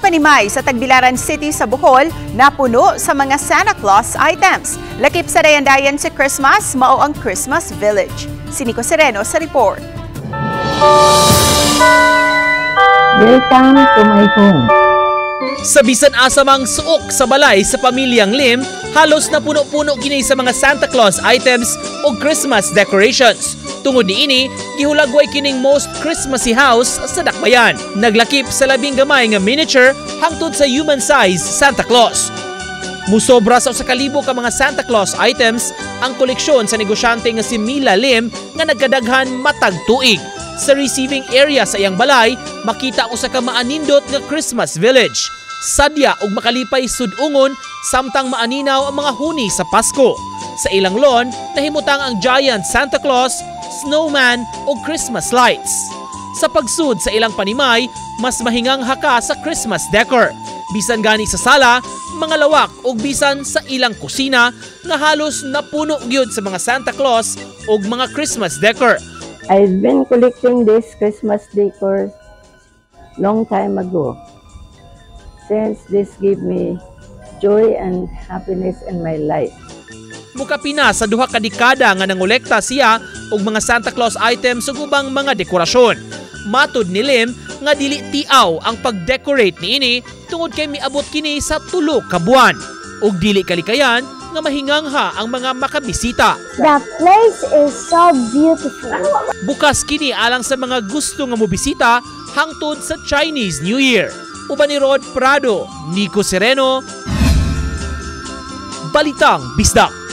panimay sa Tagbilaran City sa Bohol napuno sa mga Santa Claus items. Lakip sa dayan-dayan sa Christmas, mao ang Christmas Village. Si Nico Sereno sa report. Welcome to my home. Sa bisan asa mang suok sa balay sa pamilyang Lim, halos na puno-puno kini sa mga Santa Claus items o Christmas decorations. Tungod niini, gihulagway kining most Christmassy house sa Dakbayan. Naglakip sa labing gamay nga miniature hangtod sa human size Santa Claus. Musobra sa 1,000 ka mga Santa Claus items ang koleksyon sa negosyante nga si Mila Lim nga nagkadaghan matag tuig. Sa receiving area sa iyang balay, makita usa ka maanindot nga Christmas village. Sadya ug makalipay sudungon samtang maaninaw ang mga huni sa Pasko. Sa ilang lawn, nahimutang ang giant Santa Claus, snowman ug Christmas lights. Sa pagsud sa ilang panimay, mas mahingang haka sa Christmas decor. Bisan gani sa sala, mga lawak ug bisan sa ilang kusina nga halos napuno gyud sa mga Santa Claus ug mga Christmas decor. I've been collecting this Christmas decor long time ago, since this gave me joy and happiness in my life. Mukapina sa 2 ka dekada nga nangolekta siya og mga Santa Claus items ug ubang mga dekorasyon. Matud ni Lim nga dili tiaw ang pag-decorate niini tungod kay miabot kini sa 3 ka buwan. Ug dili kalikayan nga mahingangha ang mga makabisita. The place is so beautiful. Bukas kini alang sa mga gusto nga mobisita hangtod sa Chinese New Year. Uban ni Rod Prado, Nico Sereno, Balitang Bisdak.